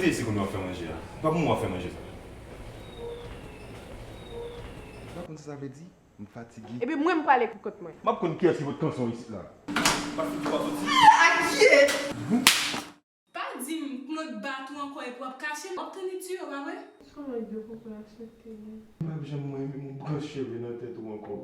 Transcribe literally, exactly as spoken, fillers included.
Mezi kounye w ap fè manje a. Pa pou mwen w ap fè manje sa. Ou pa konn sa sa vle di? M fatige. Epi mwen m prale pou kont mwen. M ap konn kiyès ki pot kanson isit la. Pa figi w ap soti. Pa di m Claude bat ou ankò epi w ap kache m. W ap tann li tiye w, pa vre? Sèlman de koko aksepte wi. M p ap janm renmen yon branch cheve nan tèt ou ankò.